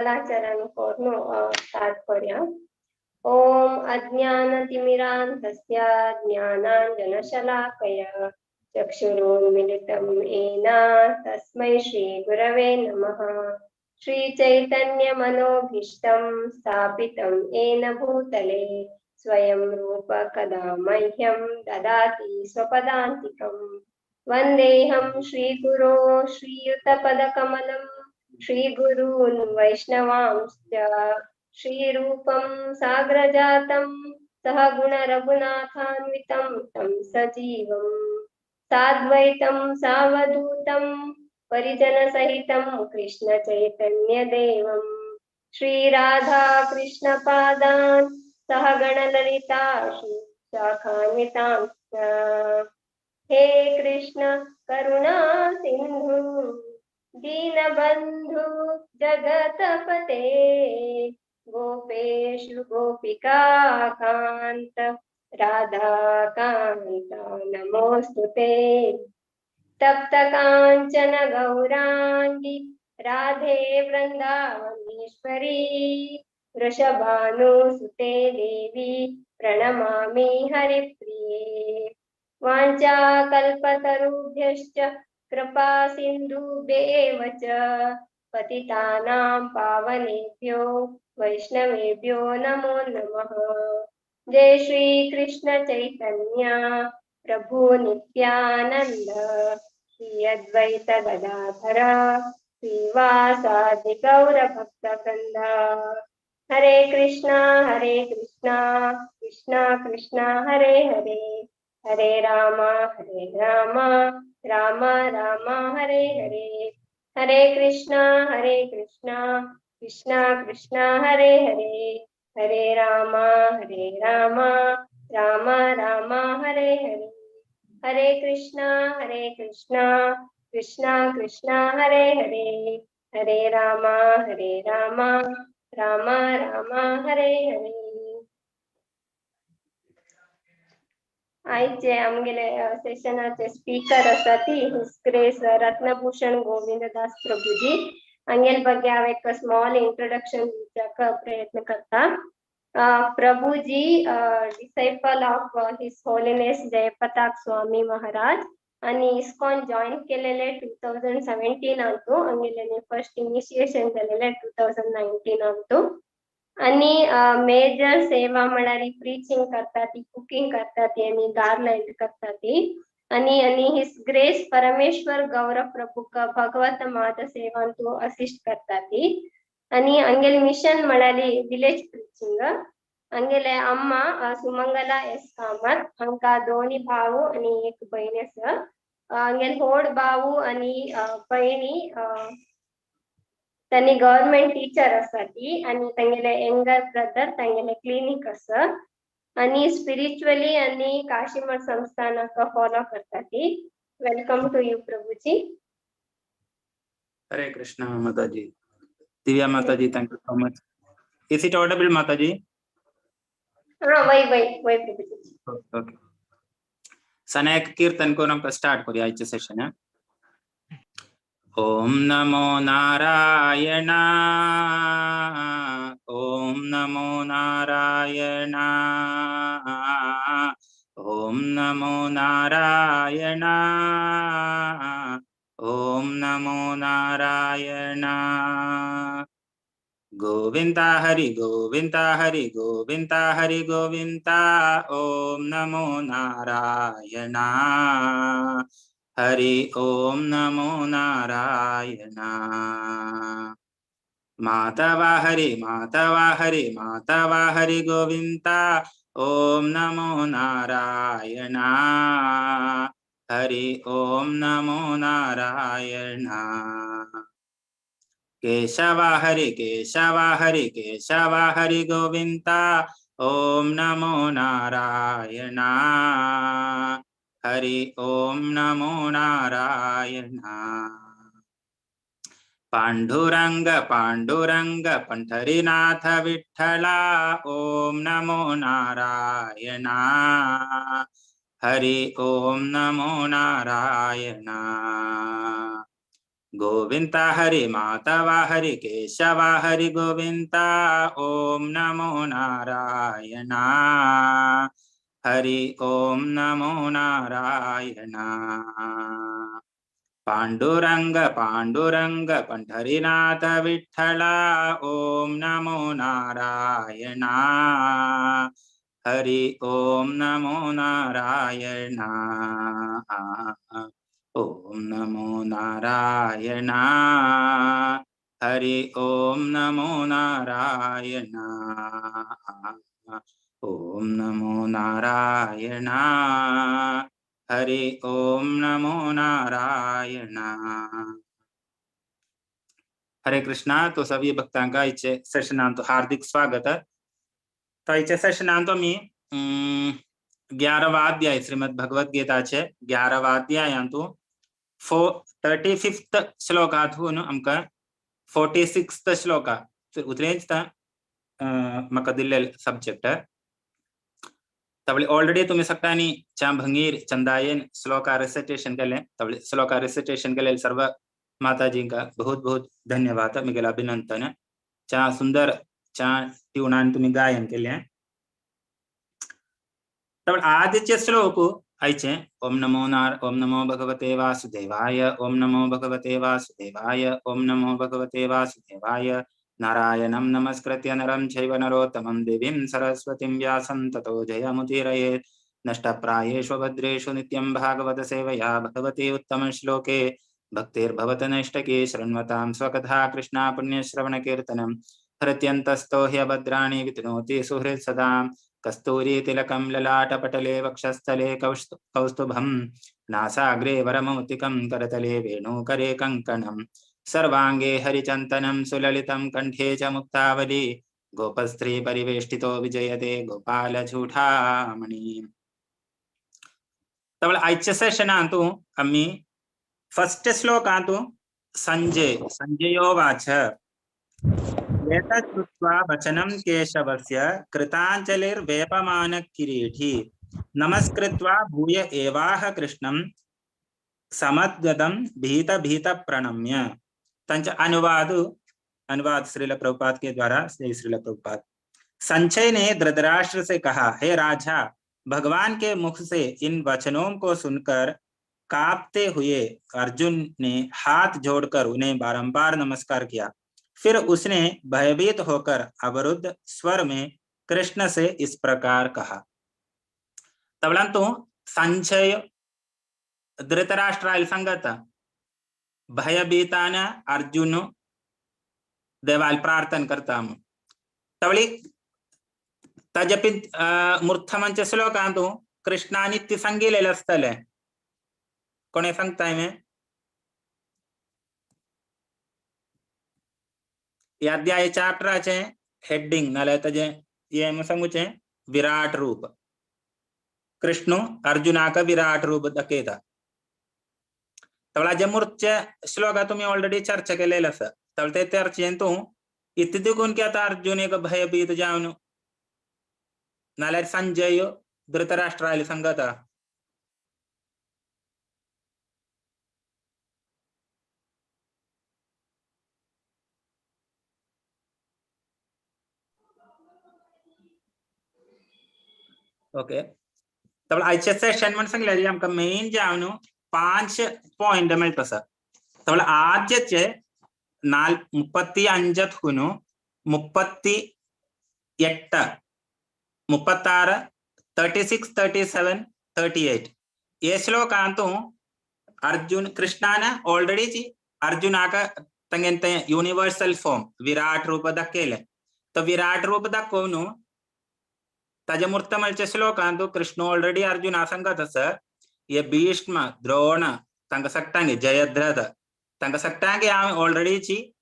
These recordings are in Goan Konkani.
मंगलाचरण करून स्टार्ट करूया. ओम अज्ञानतिमिरान्धस्य ज्ञानाञ्जनशलाकया चक्षुरुन्मीलितं येन तस्मै श्रीगुरवे नमः. श्रीचैतन्यमनोभीष्टं स्थापितं येन भूतले स्वयं रूप कदा मह्यं ददाति स्वपदान्तिकं. वन्देऽहं श्रीगुरो श्रीयुतपदकमलं श्रीगुरून् वैष्णवांश्च श्रीरूपं साग्रजातं सह गुणरघुनाथान्वितं तं सजीवं साद्वैतं सावधूतं परिजनसहितं कृष्णचैतन्यदेवं श्रीराधा कृष्णपादान् सह गणललिता श्रीशाखान्वितांश्च. हे कृष्ण करुणा सिंधु दीनबंधु जगतपते गोपेश गोपिका कांत राधा कांत नमोस्तुते. तप्त कांचन गौरांगी राधे वृंदावनेश्वरी वृषभानुसुते देवी प्रणमामि हरिप्रिये. वाञ्छा कल्पतरुभ्यश्च कृपा सिन्धुभ्येव च पतितानां पावनेभ्यो वैष्णवेभ्यो नमो नमः. जय श्री कृष्ण चैतन्य प्रभु नित्यानंद श्री अद्वैत गदाधर श्रीवासादि गौर भक्तवृंद. हरे कृष्णा कृष्णा कृष्णा हरे हरे, हरे राम राम राम हरे हरे. हरे कृष्णा कृष्णा कृष्णा हरे हरे, हरे राम राम राम हरे हरे. हरे कृष्णा कृष्णा कृष्णा हरे हरे, हरे राम राम राम हरे हरे. आयचे आमगेले सेशनाचे स्पीकर आसा ती his grace Ratnabhushan Govindadas Prabhuji. हांगेल ಬಗ್ಗೆ हांव एक स्मॉल इंट्रोडक्शन दिवपाक प्रयत्न करता. Prabhuji disciple of his holiness Jayapatak Swami Maharaj आनी इस्कॉन जॉईन केलेले 2017 अंतू. हांगेले फर्स्ट इनिशिएशन जालेले 2019 अंतू. आनी मेजर सेवा म्हळ्यार प्रीचिंग करता ती, कुकिंग करता ती आनी गार्लँड करता ती. आनी आनी his grace परमेश्वर गौरव प्रभुक भगवत माता सेवांतू असिस्ट करता ती. आनी हांगेले मिशन म्हळ्यार विलेज प्रीचिंग. हांगेले अम्मा सुमंगला एस कामत, हांकां दोनी भाऊ आनी एक भयण आसा. हांगेले व्हड भाऊ आनी भयणी तांणी गव्हर्मेंट टीचर आसा ती आनी तांगेले यंगर ब्रदर तांगेले क्लिनीक आसा. आनी स्पिरिच्युअली आनी काशीमठ संस्थानाक फॉलो करता ती. Welcome to you Prabhuji. Hare Krishna Mataji. Divya Mataji, thank you so much. Is it audible Mataji? हाँ, वही वही वही प्रभुजी. ओके. सनायक कीर्तन को नमका स्टार्ट करूया आजचे सेशन. ओम नमो नारायण, ओम नमो नारायण, ओम नमो नारायण, ओम नमो नारायण. गोविंदा हरि गोविंदा हरि गोविंदा हरि गोविंदा, ओम नमो नारायण, हरि ओम नमो नारायण. माधवा हरि माधवा हरि माधवा हरि गोविंदा, ओम नमो नारायण, हरि ओम नमो नारायण. केशवा हरि केशवा हरि केशवा हरि गोविंदा, ओम नमो नारायण, हरि ओम नमो नारायण. पांडुरंग पांडुरंग पंढरीनाथ विठ्ठला, ओम नमो नारायण, हरि ओम नमो नारायण. गोविंदा हरि माधवा हरि केशवा हरि गोविंदा ओम नमो नारायण हरि ओम नमो नारायण। पांडुरंग पांडुरंग पंढरीनाथ विठ्ठला ओम नमो नारायण हरि ओम नमो नारायण ओम नमो नारायण हरि ओम नमो नारायण ओम नमो नारायण हरि ओम नमो नारायण। हरे कृष्णा। तो सभी भक्तांका इचे सेशनांतो हार्दिक स्वागत। तो इचे सेशनांतो मी 11वां अध्याय श्रीमद् भगवद गीताचे 11वां अध्यायांतु 35th श्लोकांतून आमकां 46th श्लोका उतरेंच म्हाका दिल्ले सब्जेक्ट। तवळे ऑलरेडी तुम्ही सगळ्यांनी च्या भंगीर चंदायन श्लोका रेसिटेशन केले। तवळे श्लोका रेसिटेशन केले सर्व माताजींका बहुत बहुत धन्यवाद, मिगेल अभिनंदन। च्या सुंदर च्या ट्यूनान तुम्ही गायन केले। तवळे आजचे श्लोक आयचे ओम नमो नार ओम नमो भगवते वासुदेवाय ओम नमो भगवते वासुदेवाय ओम नमो भगवते वासुदेवाय नारायणं नमस्कृत्य नरं चैव नरोत्तमं देवीं सरस्वतीं व्यासं ततो जयमुदीरयेत्। नष्टप्रायेषु भद्रेषु नित्यं भागवत सेवया भगवते उत्तमश्लोके भक्तिर्भवत नैष्टके शृण्वतां स्वकथा कृष्णा पुण्यश्रवणकीर्तनं हृत्यन्तस्थो ह्यभद्राणि वितनोति सुहृत् सदा। कस्तूरी तिलकं ललाटपटले वक्षस्थले कौस्तुभं नासाग्रे वरमौक्तिकं करतले वेणुकरे कङ्कणं सर्वांगे हरिचन्दनं सुललितं कंठे च मुक्तावली गोपस्त्री परिवेष्टितो विजयते गोपालचूडामणि। तवळ आयच्या सेशनांतु आम्ही फर्स्ट श्लोकांतु संजय संजयोवाच एतत् श्रुत्वा वचनं केशवस्य कृताञ्जलिर्वेपमानकिरीटी नमस्कृत्वा भूय एवाह कृष्णं समद्गतं भीत भीत प्रणम्य। तंच अनुवाद अनुवाद श्रील प्रभुपाद के द्वारा। श्री श्रील प्रभुपाद। संचय ने धृतराष्ट्र से कहा, हे राजा, भगवान के मुख से इन वचनों को सुनकर कांपते हुए अर्जुन ने हाथ जोड़कर उन्हें बारंबार नमस्कार किया। फिर उसने भयभीत होकर अवरुद्ध स्वर में कृष्ण से इस प्रकार कहा। तवलांतु संचय धृतराष्ट्रायल संगत भयभीतान अर्जुन देवाल प्रार्थना करता। तवळी ताज्या मूर्थमांच्या श्लोकांतु कृष्णानी ती सांगितलेलं आसतलें। कोणे सांगताय में ह्या अध्याय चॅप्टराचे हेडिंग नाल्यार ताजें हें सांगुचें विराट रूप। कृष्ण अर्जुनाक विराट रूप दाखयता। तवळाचे मूर्तचे श्लोका तुम्ही ऑलरेडी चर्चा केलेली आसा। तवळ ते चर्चेन तूं इतले देखून की आतां अर्जुन एक भयभीत जावन नाल्यार संजय धृतराष्ट्राले सांगता। ओके, तवळ आयचे सेशन म्हण सांगले आमकां मेन जे हांव न्हू 5 पॉयंट मेळटा आसा। तवळ आद्यचे 35 38 36 36 37 38 हे श्लोकांतु अर्जुन कृष्णान ऑलरेडी अर्जुनाक तंगेन ते युनिवर्सल फॉर्म विराट रूप दाखयलें। तो विराट रूप दाखोवन ताजे मूर्तमलच्या श्लोकांतु कृष्ण ऑलरेडी अर्जुना सांगत आसा, हे भीष्म द्रोण तांकां सगळ्यांक जयद्रथ तांकां सगळ्यांक हांव ऑलरेडीची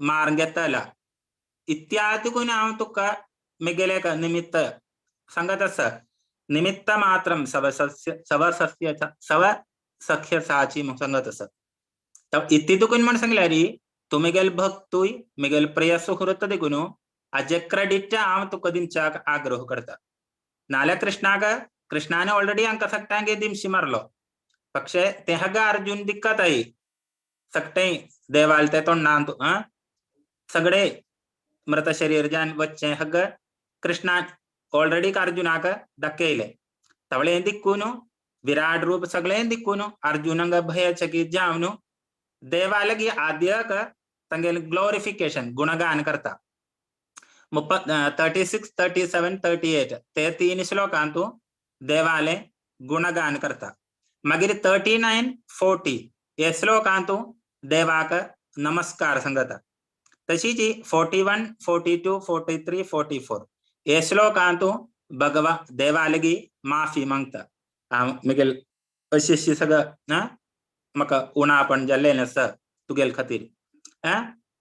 मारून घेतला इत्यादिकून हांव तुका मेगेले निमित्त सांगत आसा। निमित्त मात्रम सवसस्य सव सख्य साची सांगत आसा। इत्तितून म्हण सांगल्यार तूं मेगेल भक्तूय मेगेल प्रिय सुहृत देखून हाजे क्रेडिट हांव तुका दिवच्याक आग्रह करता। नाल्यार कृष्णाक कृष्णाने ऑलरेडी हांकां सगळ्यांक दिमशी मारलो, पक्षे तेहागा अर्जुन दिक्कत आई सगळे देवाल ते तोंडांत सगळे मृत शरीर जान वच्चे हग कृष्णा ऑलरेडी अर्जुनाक दाखयले तवळे दिक्कून विराट रूप सगळे दिक्कून अर्जुनांग भयचकीत जावन देवालगी आद्यक तांगेले ग्लोरिफिकेशन गुणगान करता. 36 37 38 ते तीन श्लोकांतू देवाले गुणगान करता. मागीर 39 40 हे श्लोकांतू देवाक नमस्कार सांगता. तशीच 41 42 43 44 हे श्लोकांतू भगवा देवालगी माफी मागता. हांव मिगेल अशी अशी सगळं म्हाका उणापण जाल्लें आसा तुगेल खातीर,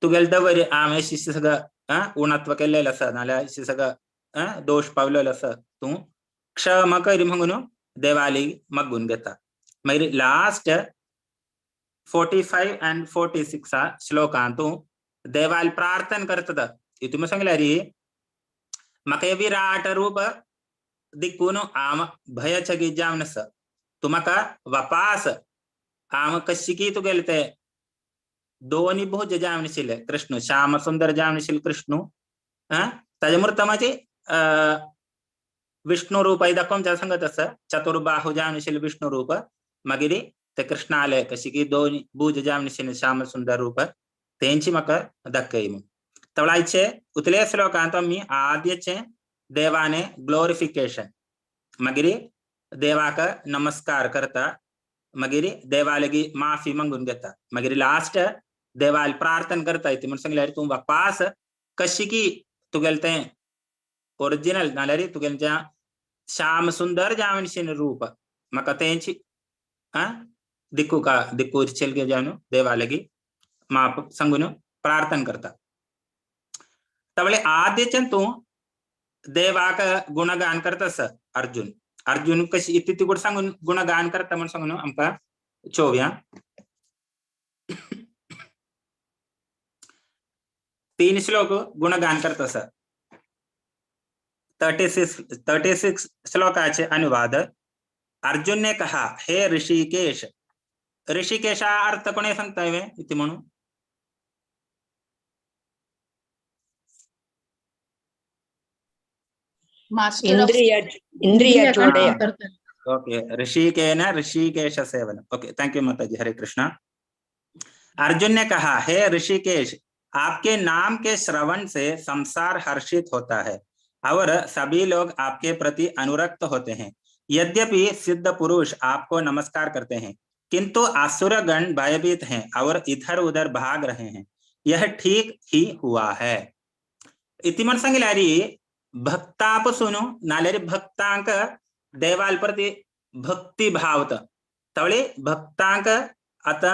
तुगेल दवर हांव अशी सगळं उणात्व केल्लें आसा नाल्यार अशी सगळं दोश पावलेलो आसा, तूं क्षमा कर म्हणून देवाली मागून घेता. मागीर लास्ट 45 आनी 46 श्लोकांतू देवाल प्रार्थना करता. हितून सांगल्यार म्हाका हे विराट रूप दिक्कून हांव भयचकीत जावन आसा, तूं म्हाका वापास हांव कशी तुगेले ते दोनी भुज जावन आशिल्ले कृष्ण श्याम सुंदर जावन आशिल्ले कृष्ण ताजे मूर्त म्हाजी विष्णु रूप दाखोवंक सांगत आसा, चतुर्बाहु जावन आशिल्ले विष्णु रूप. मागीर ते कृष्णाले कशी की दोन भुज जावन आशिल्ले श्याम सुंदर रूप तेंची म्हाका दाखय म्हूण. तवळायचे उतले श्लोकांत आमी आद्यचे देवाने ग्लोरिफिकेशन, मागीर देवाक नमस्कार करता, मागीर देवालगी माफी मागून घेता, मागीर लास्ट देवाल प्रार्थना करता. इतलें म्हूण सांगल्यार तूं वापास कशी की तुगेलें तें ओरिजिनल नाल्यार तुगेलें जें श्याम सुंदर जावन आशिल्लें रूप म्हाका तेंची दिक्कू दिक्कू जावन देवालगी माप सांगून प्रार्थना करता. तवळे आद्यचें तूं देवाक गुणगान करता आसा अर्जुन. अर्जुन कशी इतली तिगूट सांगून गुणगान करता म्हूण सांगून आमकां चोवया. 3 श्लोक गुणगान करता आसा. 36 श्लोकाचे अनुवाद. अर्जुन ने कहा, हे ऋषिकेश. ऋषिकेशा अर्थ कोणी सांगता इति म्हणून? इंद्रिय. ओके, ऋषिकेन Rishikesh seven. Okay, thank you माता जी. हरे कृष्णा. अर्जुन ने कहा, हे ऋषिकेश, आपके नाम के श्रवण से संसार हर्षित होता है और सभी लोग आपके प्रति अनुरक्त होते हैं। यद्यपि सिद्ध पुरुष आपको नमस्कार करते हैं, किंतु असुरगण भयभीत हैं और इधर उधर भाग रहे हैं। यह ठीक ही हुआ है। इति म्हण सांगल्यारी भक्तापासून नाल्यार भक्तांक देवाल प्रति भक्ती भावत तवळे भक्तांक आता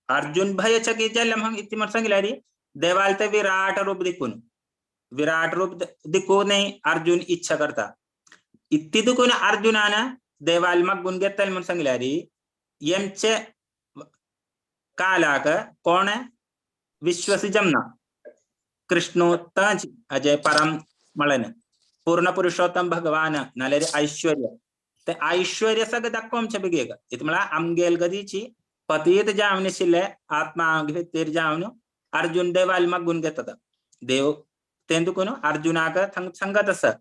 अर्जुन भयचकीत जाल्ले म्हण इति म्हण सांगल्यारी देवाल ते विराट रूप दिकून, विराट रूप दिकून अर्जुन इच्छा करता। इत्ती दिकून अर्जुनान देवाल मागून घेतले म्हण सांगल्यारी एमचे कालाक कोण विश्वसी जमना कृष्णो तंच अजय परम म्हळें पूर्ण पुरुषोत्तम भगवान नाल्यार ऐश्वर्य ते ऐश्वर्य सगळें दाखोवचे बेगीन इत म्हळ्यार आमगेल गदीची पतीत जावन आशिल्ले आत्मा भितर जावन अर्जुन देवाल मागून घेता। देव तें दुकून अर्जुनाक सांगत आसा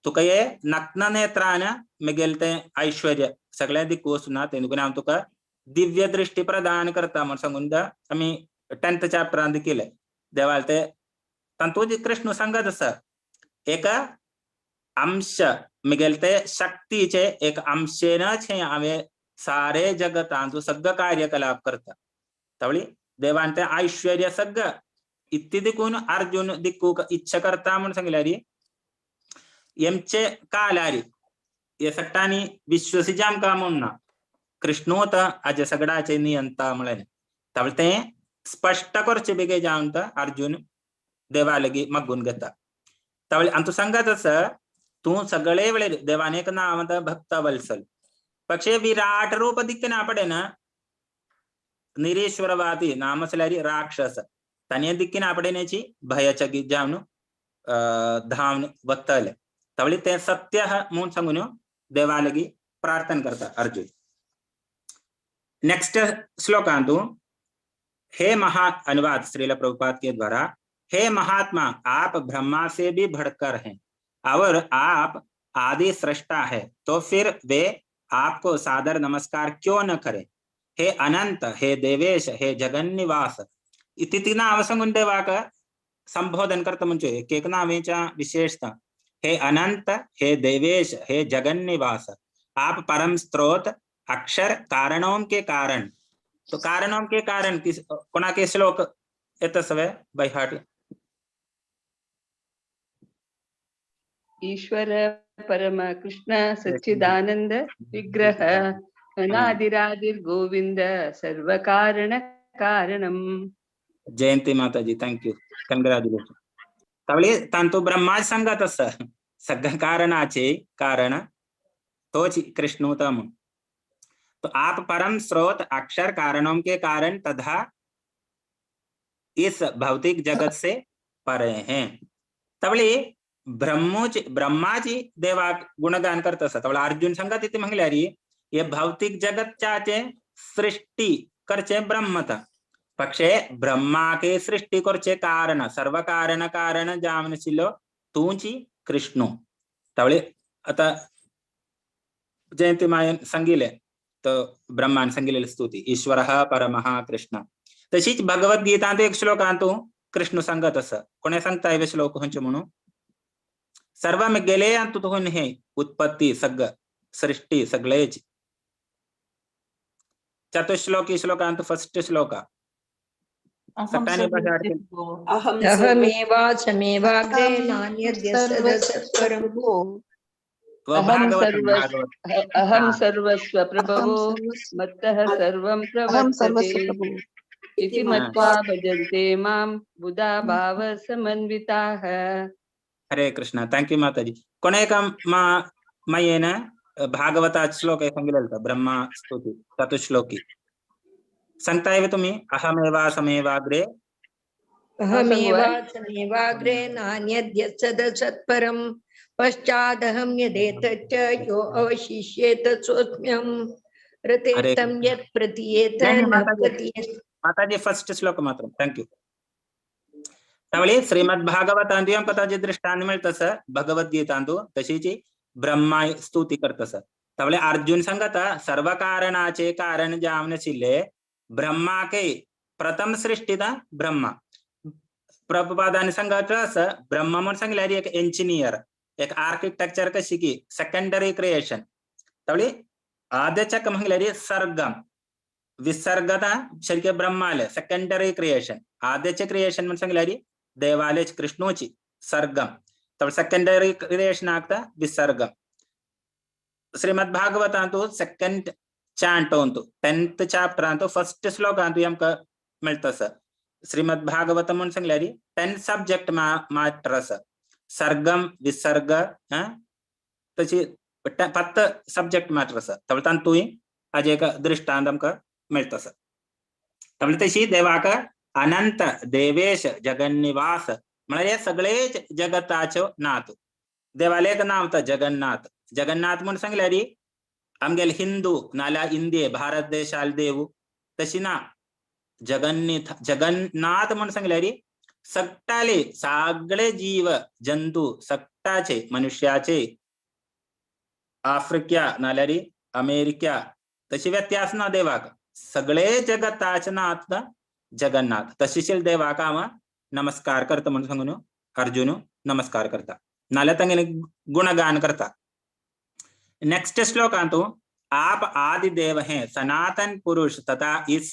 तुका हे नग्न नेत्रान मेगेल तें ऐश्वर्य सगळें दिकू वचूना, तें दुकून हांव तुका दिव्य दृष्टी प्रदान करता म्हण सांगून आमी 10th चॅप्टरान केलें। देवाल ते तातूंत कृष्ण सांगत आसा एक अंश मेगेल ते शक्तीचे एक अंशेनच हे हांवें सारे जगतांतू सगळं कार्यकलाप करता। तवळी देवान ते ऐश्वर्य सगळं इत्ती दिकून अर्जुन दिकूक इच्छा करता म्हण सांगल्यारी एमचे कालारी हे सगळ्यांनी विश्वसी जामका म्हण ना कृष्णो तर आजे सगळ्याचे नियंता म्हळें। तवळे तें स्पश्ट करचे बेगीन जावन तर अर्जुन देवालगी मागून घेता। तवळे आनी तूं सांगत आसा तूं सगळे वेळेर देवान एक नांव म्हणटा भक्त वत्सल पक्षे विराट रूप दिकना पडे ना निरीश्वरवादी नाम आसल्यार राक्षस ताणें दिक्कीन आपडेनेची भयचकीत जावन धावन वतले। तवळे तें सत्य म्हूण सांगून देवालगी प्रार्थना करता अर्जुन। नेक्स्ट श्लोकांतू हे महा अनुवाद श्रील प्रभुपाद के द्वारा, हे महात्मा, आप ब्रह्मा से भी बढ़कर हैं और आप आदि सृष्टा है, तो फिर वे आपको सादर नमस्कार क्यों न करें। हे अनंत, हे देवेश, हे जगन्निवास, इति नाव देवाक संबोधन करता म्हणजे एक नावेच्या विशेषता। हे अनंत, हे देवेश, हे जगन्निवास, आप परम स्रोत अक्षर कारणों के कारण, तो कारणों के कारण किस कोणाके श्लोक येत सवे बाय हार्ट। ईश्वर परम कृष्ण सच्चिदानंद विग्रह अनादिरादिर गोविंद सर्व कारण कारणम। जयंती माताजी, thank you, congratulation. तवळे तांतु ब्रह्मा सांगत अस सगळ्या कारणाचे कारण तोच कृष्णोतम। तो आप परम स्रोत अक्षर कारणों के कारण तथा इस भौतिक जगत से परे हैं। तवळे ब्रह्माची देवा गुणगान करत असत। तवळे अर्जुन सांगत इथे म्हटल्यारी हे भौतिक जगतच्याचे सृष्टी करचे ब्रह्मता, पक्षे ब्रह्मा के सृष्टी करचे कारण सर्व कारण कारण जावनशिलो तूची कृष्णू। तवळे आता जयंती मायन सांगिले तो ब्रह्मान सांगितलेली स्तुती ईश्वरः परमः कृष्ण। तशीच भगवद्गीतांत एक श्लोकांतु कृष्ण सांगत अस, कोणे सांगता हे श्लोक खंयचे म्हणून सर्व गेले तुथून हे उत्पत्ती सग सृष्टी सगळेच चतुश्लोकी श्लोकांत फर्स्ट श्लोक। अहं सर्वस्व प्रभवो मत्तः सर्वं प्रवर्तते इति मत्वा भजन्ते मां बुधा भाव समन्विताः। हरे कृष्ण, thank you माताजी। कोणेक मयेन भागवता श्लोक सांगितलं ब्रह्मा स्तुती चतुश्लोकी सांगताय तुम्ही। अहमेवासमेवाग्रे अहमेवासमेवाग्रे नान्यद्यत्सदसत्परं पश्चादहं यदेतच्च यो अवशिष्येत सोऽस्म्यहं रतेतं यत् प्रतीयेत न प्रतीयेत। माताजी फर्स्ट श्लोक मात्र, thank you. त्यावेळी श्रीमद भागवतांतु आमकां ताजे दृष्टांत मेळटा भगवद्गीतांतु तशीची ब्रह्मा स्तुती करतस। त्यावेळी अर्जुन सांगता सर्व कारणाचे कारण जावन आशिल्ले ब्रह्माके प्रथम सृष्टीता ब्रह्मा। प्रभुपादांनी सांगत असं ब्रह्मा म्हणून सांगल्यार एक इंजिनियर एक आर्किटेक्चर कशी की सेकंडरी क्रिएशन। त्यावेळी आद्यचक म्हटल्यार सर्गम विसर्गता शरीके ब्रह्माले सेकंडरी क्रिएशन। आद्यचे क्रिएशन म्हणून सांगल्यार देवालेच कृष्णूची सर्गम, त्यावेळी सेकंडरी क्रिएशन ಆಗ್ತಾ विसर्गम। श्रीमद भागवतांतु सेकंड चांटो अंतु 10th chapter अंतु फर्स्ट श्लोक अंतु आमकां मेळटा सर। श्रीमद भागवतम म्हणून सांगल्यार 10 सब्जेक्ट मॅटर आसा, सर्गम विसर्ग तशी 10 सब्जेक्ट मॅटर आसा। त्यावेळी तांतूय हाजे एक दृष्टांत आमकां मेळटा सर। त्यावेळी तशी देवाक अनंत देवेश जगन्निवास म्हळ्यार हे सगळेच जगताचो नाथ। देवाले एक नांव आसा जगन्नाथ। जगन्नाथ म्हणून सांगल्यार आमगेले हिंदू नाल्यार इंडिये भारत देशाल देव तशी ना, जगन्नाथ म्हणून सांगल्यार सगटाले सगळे जीव जंतू सगटाचे मनुष्याचे आफ्रिका नाल्यार अमेरिका तशी व्यत्यास ना देवाक, सगळे जगताचे नाथ जगन्नाथ। तशीशील देवाक हांव नमस्कार करता म्हणून सांगून अर्जुन नमस्कार करता नाल्यार तांगेले गुणगान करता। नेक्स्ट श्लोकांतु आप आदि देव हैं सनातन पुरुष तथा इस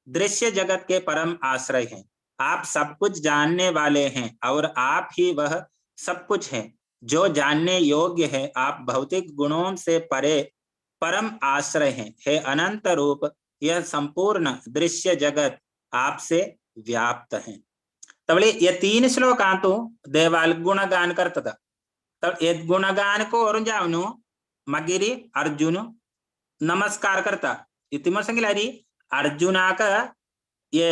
दृश्य जगत के परम आश्रय हैं। आप सब कुछ जानने वाले हैं और आप ही वह सब कुछ हैं जो जानने योग्य है। आप भौतिक गुणों से परे परम आश्रय हैं। हे अनंत रूप, यह संपूर्ण दृश्य जगत आपसे व्याप्त है। तवळे ये तीन श्लोकांतु देवाल गुणगान करता। तब ये गुणगान करून जावन मागीर अर्जुन नमस्कार करता। इति म्हणून सांगितल्यार अर्जुनाक ये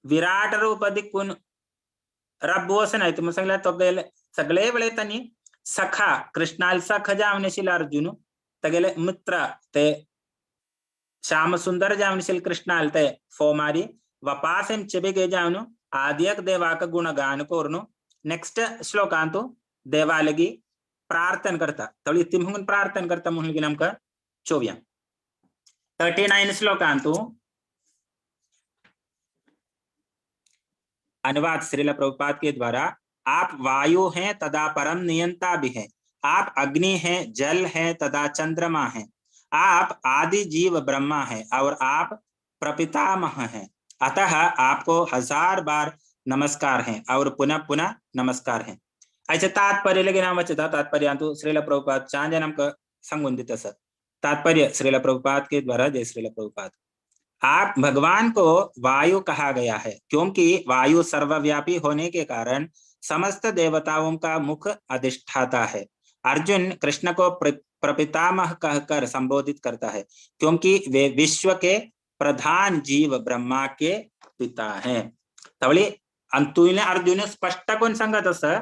विराट रूप दिकून रब्बू वचना। इति म्हणून सांगल्यार तो सगळे वेळे तांणी सखा कृष्णाल सख जावन आशिल्लो अर्जुन, तागेले मित्र ते श्याम सुंदर जावन आशिल्ले कृष्णाल ते फोमारी वपासेम चेबेगे जावनु आद्यक देवाक गुणगान कोरनु नेक्स्ट श्लोकांतु देवालगी प्रार्थना करता तवळी तिम्हुंगून प्रार्थना करता म्हणून आमकां चोवया. 39 श्लोकांतु अनुवाद श्रील प्रभुपाद के द्वारा. आप वायु हैं तदा परम नियंता भी हैं, आप अग्नि हैं, जल हैं तदा चंद्रमा हैं, आप आदि जीव ब्रह्मा हैं और आप प्रपितामह हैं। अतः आपको 1000 बार नमस्कार हैं और पुनः पुनः नमस्कार हैं. ऐसे तात्पर्य लगे नाम वचता तात्पर्य अंतु श्रील प्रभुपाद चांजनम का संगुंदित सर तात्पर्य श्रील प्रभुपाद के द्वारा. जय श्रील प्रभुपाद. आप भगवान को वायु कहा गया है क्योंकि वायु सर्वव्यापी होने के कारण समस्त देवताओं का मुख अधिष्ठाता है. अर्जुन कृष्ण को प्रपितामह कहकर संबोधित करता है क्योंकि वे विश्व के प्रधान जीव ब्रह्मा के पिता हैं. तवली अंतुने अर्जुन स्पष्ट कोण सांगत असं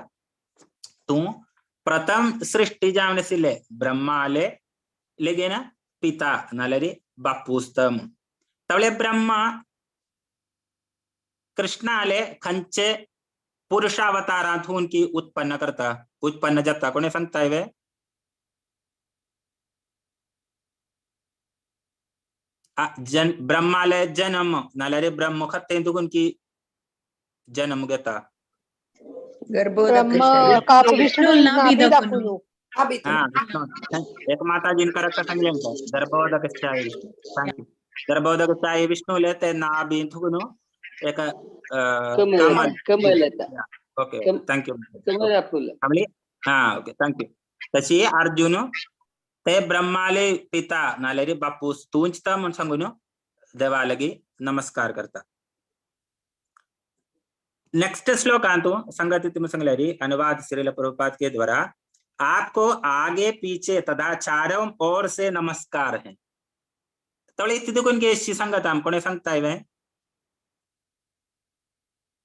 तू प्रथम सृष्टी जावन आशिल्ले ब्रह्मा आले लेगे ना पिता नाल्यार बापूस तो. तवळे ब्रह्मा कृष्ण आले खंचे पुरुषावतारांतून की उत्पन्न करता उत्पन्न जाता कोणी सांगताय वे? जन ब्रह्माले जन्म नाल्यार ब्रह्म खत्ते तुकून की जन्म घेता गर्भोदक विष्णु नाभि दाखवलो. हा एक माताजीन करेक्ट सांगले गर्भोदक thank you. गर्भोदक चाय विष्णुले ते नाभि थुकून एक कमल कमलता. ओके thank you कमला फुल हा ओके thank you. तशी अर्जुन ते ब्रह्माले पिता नाल्यार बापूस तूंच ता म्हूण सांगून देवालगी नमस्कार करता. नेक्स्ट श्लोकांतु संगति तुम सांगल्यारी अनुवाद श्रील प्रभुपाद के द्वारा. आपको आगे पीछे तथा चारों ओर से नमस्कार है. तवळे तितून केशी सांगता आम कोणी सांगताय वे?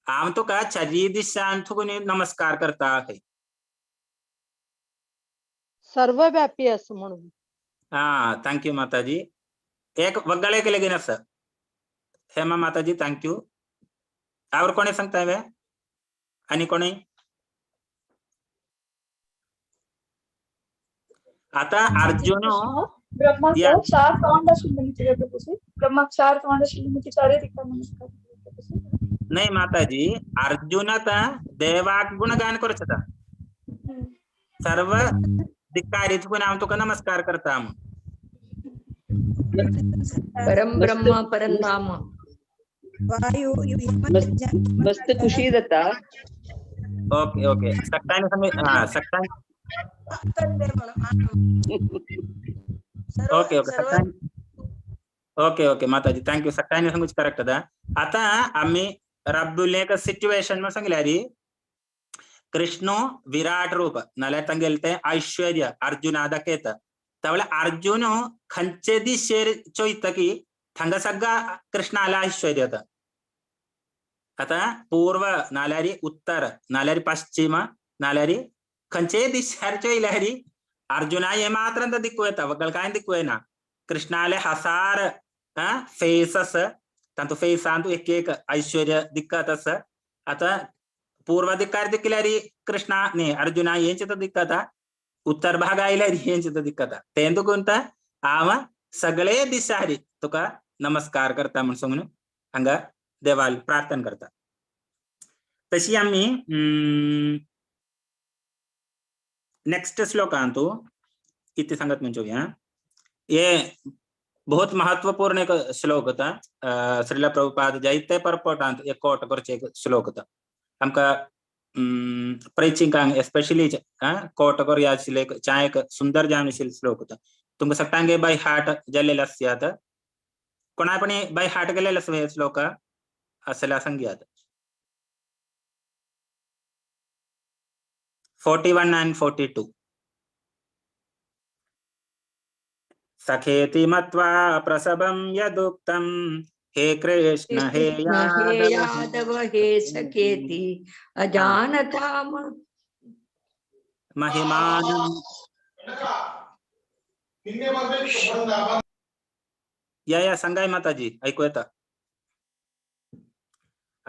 आम तुका चारी दिशान थुकून नमस्कार करता आहे. सर्वव्यापी असं म्हणून. हा thank you माताजी. एक वगळे केले गेले सर हेमा माताजी thank you. और कोणी सांगताय वे? आणि कोणी? आता अर्जुन ब्रह्माक चार तोंड आशिल्लें कितें प्रभुजी? ब्रह्माक चार तोंड आशिल्लें की चारय दिका नमस्कार. नाही माताजी, अर्जुन देवाक गुणगान करता सर्व दिकारी तुका हांव तुका नमस्कार करता. परम ब्रह्म परम धाम. मस्त खुशी जाता. ओके ओके सगळ्यांनी हा सगळ्यांनी ओके ओके ओके ओके माताजी thank you. सगळ्यांनी सांगूच करेक्ट आता. आता आम्ही रब्बुले एक सिच्युएशन सांगल्यार कृष्ण विराट रूप नाल्यार तांगेले ते ऐश्वर्य अर्जुना दाखयता. तवळे अर्जुन खंयचे दिशेर चोयता की थांगा सगळा कृष्णाला ऐश्वर्य येता. आता पूर्व नाल्यार उत्तर नाल्यार पश्चिम नाल्यार खंयचे दिशेर चोयल्यार अर्जुना हे मात्र दिक्कू येता वगळ कांय दिक्कू येना. कृष्णाले हजार फेसस तांतू फेसांतू एक एक ऐश्वर्य दिक्कत आसा. आता पूर्व दिक्कार दिकल्यार कृष्णा न्ही अर्जुना हेंच दिक्कत, उत्तर भाग आयल्यार हेंच दिक्कत. तें तुका हांव सगळे दिशारी तुका नमस्कार करता म्हूण सांगून हांगा देवाल प्रार्थना करता. तशी आमी नेक्स्ट श्लोकांतु इति सांगत म्हणजे ये बहुत महत्वपूर्ण एक श्लोक होता. श्रील प्रभुपाद जायते परपोटांत एक कोट करचे एक श्लोक होता. आमकां प्रिचिंगांक एस्पेशली कोट कर याद आशिल्ले चाय एक सुंदर जावन आशिल्लो श्लोक होता. तुमकां सगळ्यांक बाय हार्ट जाल्लेले आसयात. कोणा पण बाय हार्ट केलेले आसा हे श्लोक आसल्यार सांगयात. 41 and 42. सखेति मत्वा प्रसभं यदुक्तं हे कृष्ण हे यादव हे सखेति अजानताम महिमानं. या या सांगाय माताजी ऐकू येता.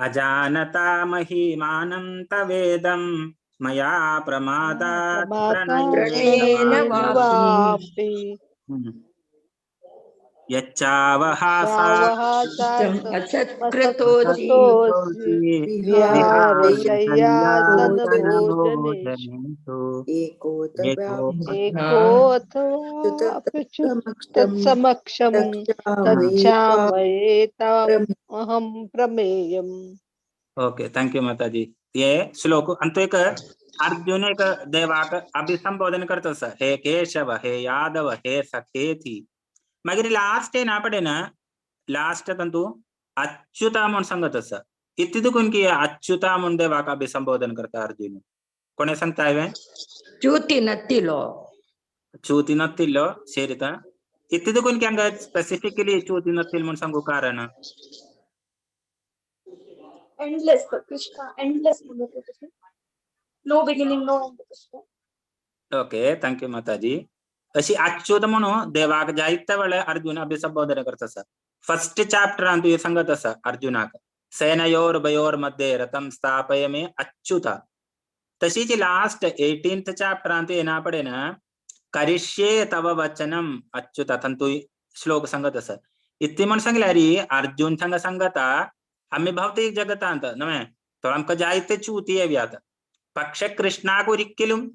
अजानता महिमानं तवेदं मया प्रमादात् प्रणयेन वापि यच्चावहासासत्कृतोऽसि तत्समक्षं तच्छामयेतामहं प्रमेयम्. ओके, thank you माताजी. ये श्लोक अंत एक अर्जुन एक देवाक अभिसंबोधन करतो सर, हे केशव हे यादव हे सखेति. मागीर लास्ट ना पडे ना लास्ट तंतु अच्युता म्हूण सांगत आसा. इतून की अच्युता म्हूण देवाक अभिसंबोधन करता अर्जुन. कोणे सांगता हांवें? च्युती नत्तिलो, च्युती नत्तिल्लो शेरिता. इतून की हांगा स्पेसिफिकली च्युती नत्तील म्हूण सांगू कारण एंडलेस कृष्णा, एंडलेस म्हणून no beginning no end Krishna. Okay, thank you माताजी. अशी अच्युत म्हणून देवाक जायते वेळे अर्जुन अभिसंबोधन करता आसा. फर्स्ट चॅप्टरान तूं सांगत आसा अर्जुनाक, सेनयोर बयोर मध्ये रथम स्थापय मे अच्युता. तशीच लास्ट 18th चॅप्टरान तूं येना पडे ना करिष्ये तव वचनम अच्युता तंतू श्लोक सांगत आसा. इतली म्हण सांगल्यार अर्जुन थांगा सांगता आमी भौतिक जगतांत न्हय तो आमकां जायते च्युती येव्यात, पक्ष कृष्णाक ഒരിക്കലും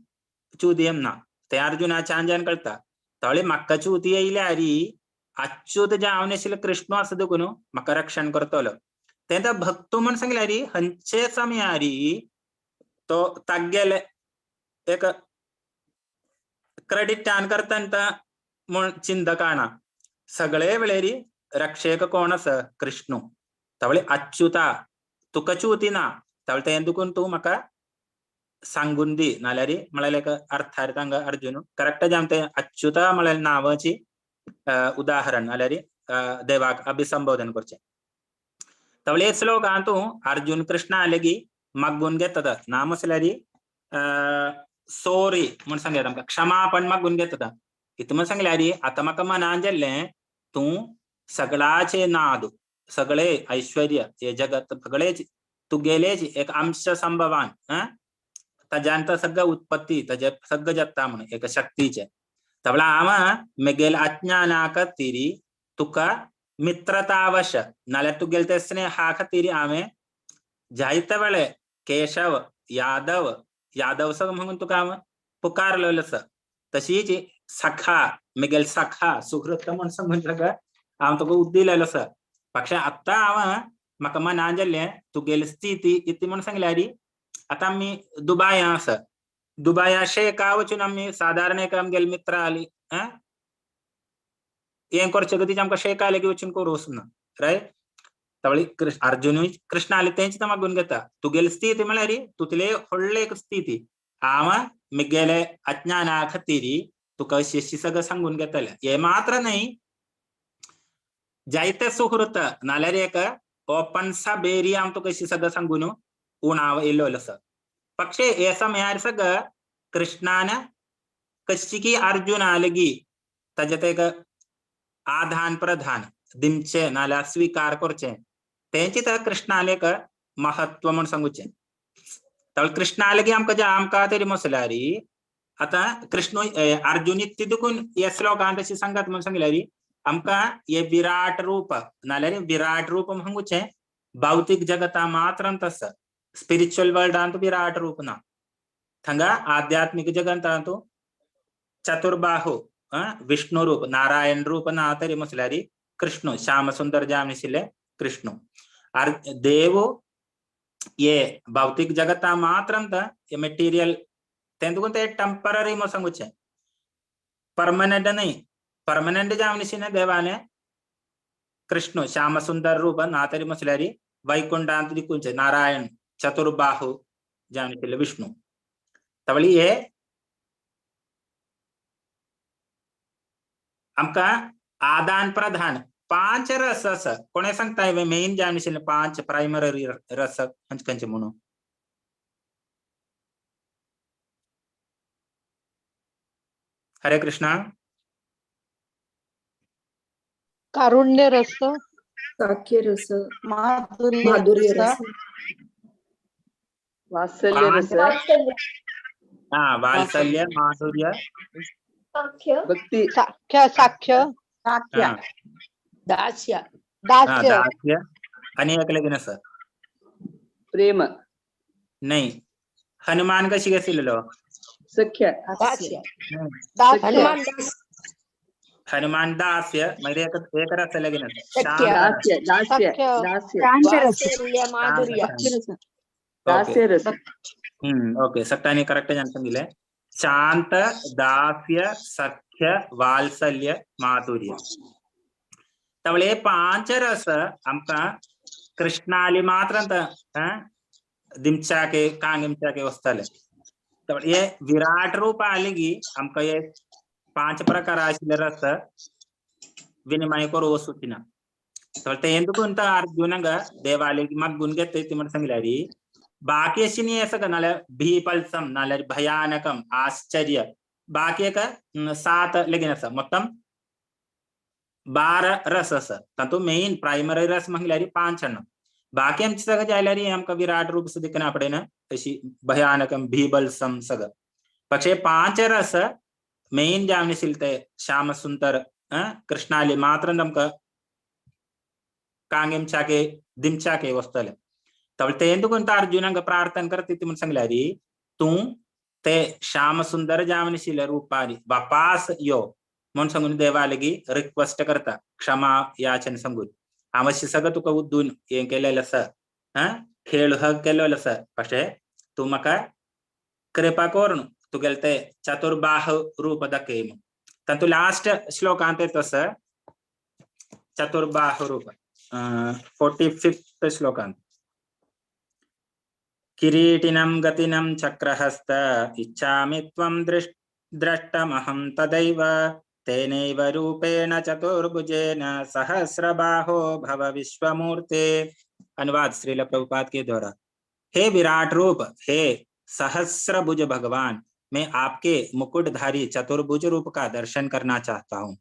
च्युतियम ना. ते अर्जुनाच्या अंजान कळता. तवळे म्हाका च्युती येयल्यार अच्युत जावन आशिल्लो कृष्ण आसा देखून म्हाका रक्षण करतलो. तेन्ना भक्त म्हण सांगल्यार खंयचे समयार तो तागेले एक क्रेडिट आन करता म्हूण चिंता काणा. सगळे वेळेरी रक्षेक कोण आसा? कृष्ण. तवळे अच्युता तुका च्युती ना, तवळे तें देखून तूं म्हाका सांगून दी. नाल्यार म्हळ्यार एक अर्थार तांकां अर्जुन करेक्ट जावन ते अच्युता म्हळ्यार नांवाची उदाहरण नाल्यार देवाक अभिसंबोधन करचें. तवळे श्लोकांत तूं अर्जुन कृष्णा लेगी मागून घेता ना म्हसल्यार सोरी म्हूण सांगता आमकां, क्षमापण मागून घेता. इतलें म्हण सांगल्यार आतां म्हाका मनान जाल्लें तूं सगळाचे नाद, सगळे ऐश्वर्य हे जगत सगळेच तुगेलेच एक अंश संभवान, ताज्यान तर सगळं उत्पत्ती ताजे सगळं जाता म्हणून एक शक्तीचे. तवळा हांव मेगेल अज्ञाना खातीर तुका मित्रतावश नाल्यार तुगेले ते स्नेहा खातीर हांवें जायते वेळे केशव यादव यादव सग म्हणून तुका हांव पुकारलेलो आसा. तशीच सखा मेगेल सखा सुहृत म्हूण सांगून सगळं हांव तुका उद्दिलेलो आसा. पक्षे आतां हांव म्हाका मनान जाल्लें तुगेली स्थिती इतली म्हूण सांगल्यार आतां आमी दुबाया आसा. दुबाया शेका वचून आमी सादारण एक आमगेले मित्र आली हें करचें गतीच आमकां शेका लेगीत वचून करूं वचना, रायट. तवळी अर्जुनूय कृष्णा आली तेंच तो मागून घेता तुगेली स्थिती म्हळ्यार तुतले व्हडले एक स्थिती हांव मेगेले अज्ञाना खातीर तुका अशी अशी सगळं सांगून घेतलें. हें मात्र न्हय, जायते सुहृत नाल्यार एक ओपन बेरी हांव तुका अशी सगळं सांगून उणाव येयलो आसा. पक्षे हे समयार सगळं कृष्णान कशी की अर्जुना लेगी ताजे ते एक आदान प्रदान दिमचे नाल्यार स्वीकार करचे तेंची तर कृष्णाले एक महत्व म्हूण सांगूचें. तवळ कृष्णा लेगी आमकां जे आमकां तरी मसल्यार आतां कृष्ण अर्जुन इतली देखून हे श्लोकान तशी सांगात म्हूण सांगल्यार आमकां हे विराट रूप नाल्यार विराट रूप सांगूचें भौतिक जगता मात्र तस स्पिरिच्युअल वर्ल्डांत विराट रूप ना. थंगा आध्यात्मिक जगतांत चतुर्बाहु विष्णु रूप नारायण रूप ना तरी म्हटल्यार कृष्ण श्याम सुंदर जावन आशिल्ले कृष्ण. देव हे भौतिक जगता मात्र हे मेटिरियल तें देखून ते टेंपररी म्हूण सांगूचें, परमनंट न्हय. परमनंट जावन आशिल्ले देवाने कृष्ण श्याम सुंदर रूप ना तरी म्हटल्यार वैकुंठांत दिकूनचें नारायण चतुर्बाहु जावन आशिल्ले विष्णु. तवळी हे आमकां आदान प्रदान पांच रस आसा. कोणे सांगता मेन जावन आशिल्ले पांच प्रायमरी रस खंयचे खंयचे म्हणून? हरे कृष्णा. कारुण्य रस, साख्य रस, माधुर्य माधुर्य रस, रस, वात्सल्य रस, वात्सल्य, हा वात्सल्य, माधुर्य, साख्य, भक्ती, साख्य, साख्य, साख्य, हा, दास्य, हा, दास्य, दास्य आणि एक लगीन असं प्रेम, नाही. हनुमान कशी घेतलेलो? सख्य, दास्य, दास्य, हनुमान दास, हनुमान दास्य म्हणजे एक एक रस लगीन असं. सख्य, दास्य, दास्य, सख्य, दास्य, वात्सल्य, माधुर्य, ओके. दास्य रस, ओके, सगळ्यांनी करेक्ट आन्सर दिलंय. शांत, दास्य, सख्य, वात्सल्य, माधुर्य. त्यामुळे पांच रस आमकां कृष्णाली मात्र दिमच्याके कांगिमच्याके वसतले. त्यामुळे हे विराट रूप आले की आमकां हे पांच प्रकार आशिल्ले रस विनिमय करू वचूची ना. तर ते ఎందుకు अर्जुनाक देवाले मागून घेतय ती म्हणून सांगल्यारी बाकी अशी न्ही आसा नाल्यार भीपल्सम, नाल्यार भयानकम, आश्चर्य, बाकी एक 7 लगीन आसा. మొత్తం 12 रस आसा. तातूंत मेन प्रायमरी रस म्हणल्यार 5 जाण. बाकी आमचे सगळं जाल्यार आमकां विराट रूप सुद्दां दिसना पडना अशी भयानकम, भीबल्सम सगळं. പക്ഷേ 5 रस मेन जावन आशिल्ले ते श्याम सुंदर कृष्णाली मात्र आमकां कांगिमच्याके दिमच्याके वसतले. त्यामुळे ते ఎందుకు अर्जुनाक प्रार्थना करते ती म्हणून सांगल्यारी तूं ते श्याम सुंदर जावन आशिल्ल्या रुपारी वापास यो म्हणून सांगून देवालगी रिक्वेस्ट करता, क्षमा याचन सांगून. हांव अशें सगळं तुका उद्दून हें केलेलें आसा, खेळ ह केलेलो आसा, പക്ഷേ तूं म्हाका कृपा करून तुगेले ते चतुर्बाह रूप दाखय म्हूण. तातूंत लास्ट श्लोकांत येता आसा चतुर्बाह रूप, 45th श्लोकांत. किरीटिनं गतिनं चक्रहस्त इच्छामि त्वं द्रष्टमहं तदैव तेनैव रूपेण चतुर्भुजेन सहस्रबाहो भव विश्वमूर्ते. अनुवाद श्रील प्रभुपाद के द्वारा. हे विराट रूप, हे सहस्रभुज भगवान, मैं आपके मुकुटधारी चतुर्भुज रूप का दर्शन करना चाहता हूँ,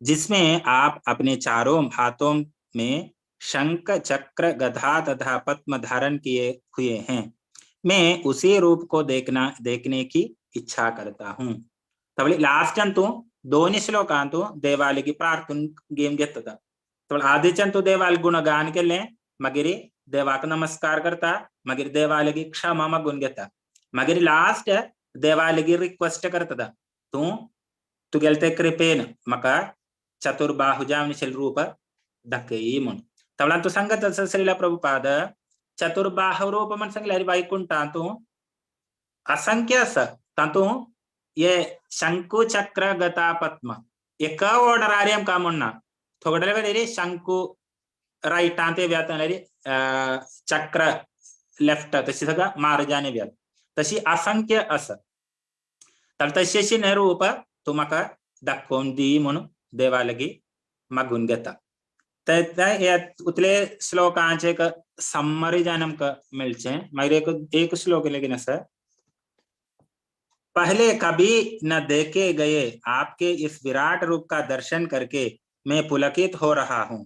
जिसमें आप अपने चारों हाथों में शंख, चक्र, गदा तथा पद्म धारण किए हुए हैं. मैं उसी रूप को देखने की इच्छा करता हूँ. तबले लास्ट अंतू दोन श्लोकांतू देवालगी प्रार्थन गेम घेतता. तबले आधीच्यान देवाल गुणगान केले, मागीर देवाक नमस्कार करता, मागीर देवालगी क्षमा मागून घेता, मागीर लास्ट देवालगी रिक्वेस्ट करता, तूं तुगेले ते कृपेन म्हाका चतुर्बाहु जावन रूप दाखय म्हूण. तबला तूं सांगत आसा श्रील प्रभुपाद चतुर्बाहु रूप म्हण सांगल्यार वैकुंठांतू असंख्य आसा. तातूंत हे शंकु चक्र गता पद्म एका ऑर्डर आमकां म्हणना, थोडे कडेन शंकु रायटांत येव्यात नाल्यार चक्र लेफ्ट तशी सगळं मार्जान येव्यात, तशी असंख्य आसा. तर तशी न्ही रूप तूं म्हाका दाखोवन दी म्हणून देवा लागीं मागून घेता. उतले श्लोकांचे एक समरी जान आमकां मेळचें. मागीर एक एक श्लोक लेगीन आसा. पहले कभी न देखे गए आपके इस विराट रूप का दर्शन करके मैं पुलकित हो रहा हूँ,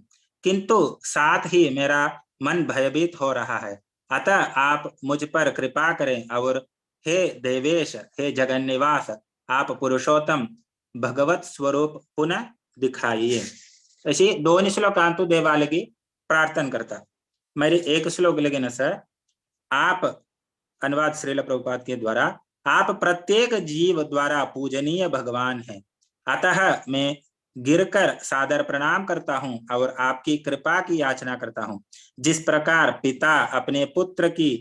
किंतु साथ ही मेरा मन भयभीत हो रहा है. अतः आप मुझ पर कृपा करें और हे देवेश, हे जगन्निवास, आप पुरुषोत्तम भगवत स्वरूप पुनः दिखाइए. अशी दोन श्लोकांतु देवालगी प्रार्थना करता. मागीर एक श्लोक लगीन आसा. आप अनुवाद श्रील प्रभुपाद के द्वारा. आप प्रत्येक जीव द्वारा पूजनीय भगवान हैं, अतः मैं गिरकर सादर प्रणाम करता हूँ और आपकी कृपा की याचना करता हूँ. जिस प्रकार पिता अपने पुत्र की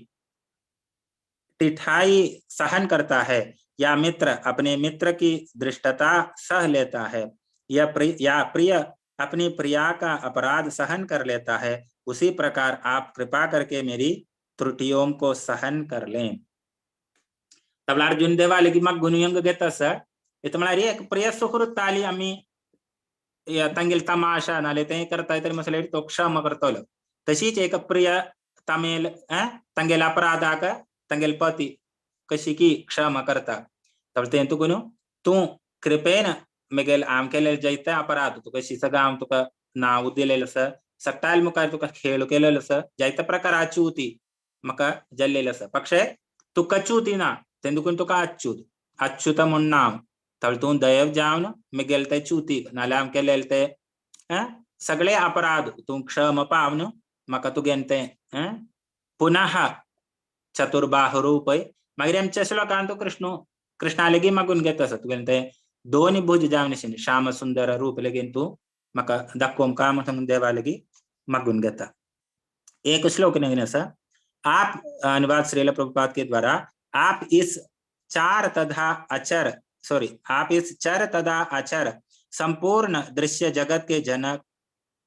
टिठाई सहन करता है या मित्र अपने मित्र की दृष्टता सह लेता है या प्रिय अपनी प्रिया का अपराध सहन कर लेता है, उसी प्रकार आप कृपा करके मेरी त्रुटियों को सहन कर लें. तबला अर्जुन देवाले की मग गुणयंग घेत आसा. हेतून म्हळ्यार एक प्रिय सुहृत आली आमी तांगेले तमाशा नाल्यार तें करता तरी मसल्यार तो क्षमा करतलो. तशीच एक प्रिय तमेल तांगेल्या अपराधाक तांगेले पती कशी की क्षमा करता. तें तुका न्हू तूं कृपेन मेगेल आम केलेले जैते अपराध तुका कशी सगळं हांव तुका नांव दिलेलें आसा सगटायल मुखार तुका खेळ केलेलो आसा, जायते प्रकार अच्युती म्हाका जाल्लेले आसा, पक्षे तुका च्युती ना तें देखून तुका अच्युत अच्युत म्हूण नांव. तळ तूं दैव जावन मिगेल ते च्युतीक नाल्यार आम केलेले ते सगळे अपराध तूं क्षम पावन म्हाका तुगेन तें पुनः चतुर्बाहु रूपय. मागीर आमच्या श्लोकान तूं कृष्ण कृष्णा लेगीत मागून घेता आसा तुगेलें तें दोन भुज जावन आशिल्लें श्याम सुंदर रूप लेगीन तूं म्हाका दाखोवंक काय म्हणून देवा लेगीत मागून घेता. एक श्लोक लेगीन आसा, आप अनुवाद श्रील प्रभुपाद के द्वारा, आप इस चार तथा अचर सॉरी आप इस चर तथा अचर संपूर्ण दृश्य जगत के जनक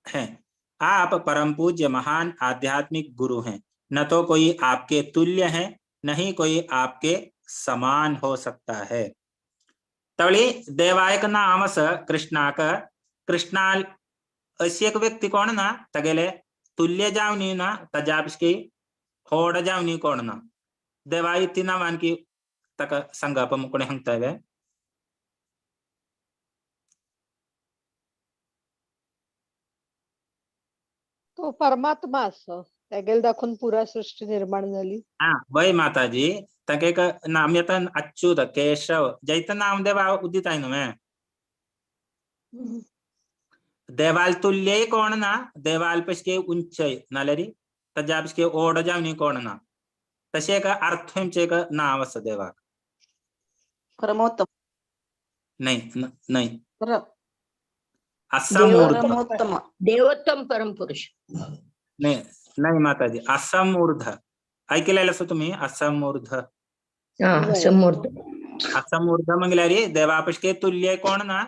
हैं। आप परम पूज्य महान आध्यात्मिक गुरु हैं, न तो कोई आपके तुल्य है नहीं कोई आपके समान हो सकता है. तवळी देवायक नाम आसा कृष्णाक, कृष्णाल अशी एक व्यक्ती कोण ना तागेले तुल्य जावनी ना ताज्या पेक्षा होड जावनी कोण ना. देवाय ती नांवान की ताका सांगप कोणी सांगता वे? तो परमात्मा आसा, तेगेल दाखोवन पुरा सृष्टी निर्माण झाली. हा वय माताजी, ताका एक नाम येता अच्युत केशव जैत नाम देवा उदिताय न्हू. देवाल तुल्यय कोण ना, देवाल पेक्षा उंचय नाल्यार ताज्या पेक्षा ओड जावनी कोण ना, तशें एक अर्थ एक नांव आसा देवाक. परमोत्तम नाही नाही असमूर्ध परमोत्तम देवोत्तम परमपुरुष नाही नाही माताजी, असमूर्ध ऐकलेलं असं तुम्ही? असमूर्ध असमूर्ध असमूर्ध म्हणल्यार देवा पेक्षा तुल्य कोण ना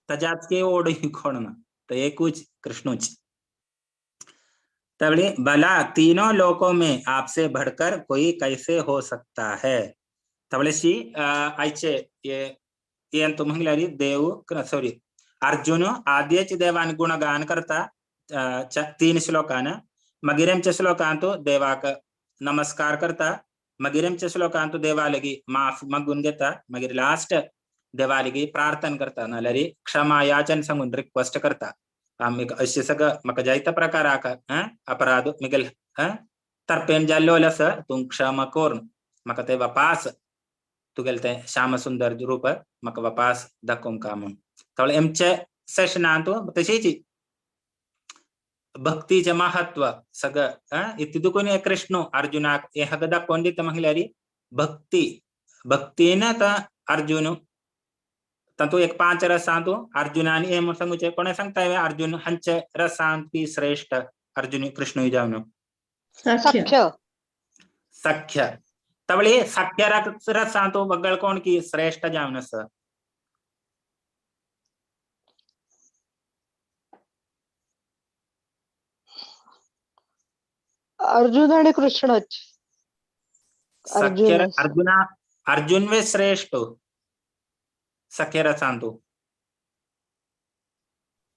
ताज्याच ओडूय कोण ना, तर एकूच कृष्णूच. तबले भला तीनों लोकों में आपसे बढ़कर कोई कैसे हो सकता है. तबलेशी आयचे ये म्हणल्यार देव सॉरी अर्जुन आद्यच देवान गुणगान करता तीन श्लोकान, मागीर आमच्या श्लोकान तो देवाक नमस्कार करता, मागीर आमच्या श्लोकान तो देवा लगी माफ मागून घेता, मागीर लास्ट देवा लगी प्रार्थना करता नाल्यार क्षमा याचन सांगून रिक्वेस्ट करता. आमी अशें सगळं म्हाका जायते प्रकाराक अपराध मिगेल तर्पेन जाल्लो आसा तूं क्षमा करून म्हाका ते वापास तुगेले तें श्याम सुंदर रूप म्हाका वापास दाखोवंक म्हूण. तवळे आमचे सेशनांत तशीच भक्तीचें महत्व सगळं इतलें देखून कृष्ण अर्जुनाक हें सगळें दाखोवन दिता म्हणल्यार भक्ती भक्तीन आतां अर्जुन तातूंत एक पांच रसांत अर्जुनान हें म्हूण सांगूचें कोणें सांगता अर्जुन हांचे रसांत बी श्रेश्ठ अर्जुन कृष्णूय जावन सख्य सख्य. तवळे सख्य रसांत वगळ कोण की श्रेश्ठ जावन आसा? अर्जुन आणि कृष्णच. सख्य अर्जुना अर्जुन वे श्रेष्ठ सख्य रसांत.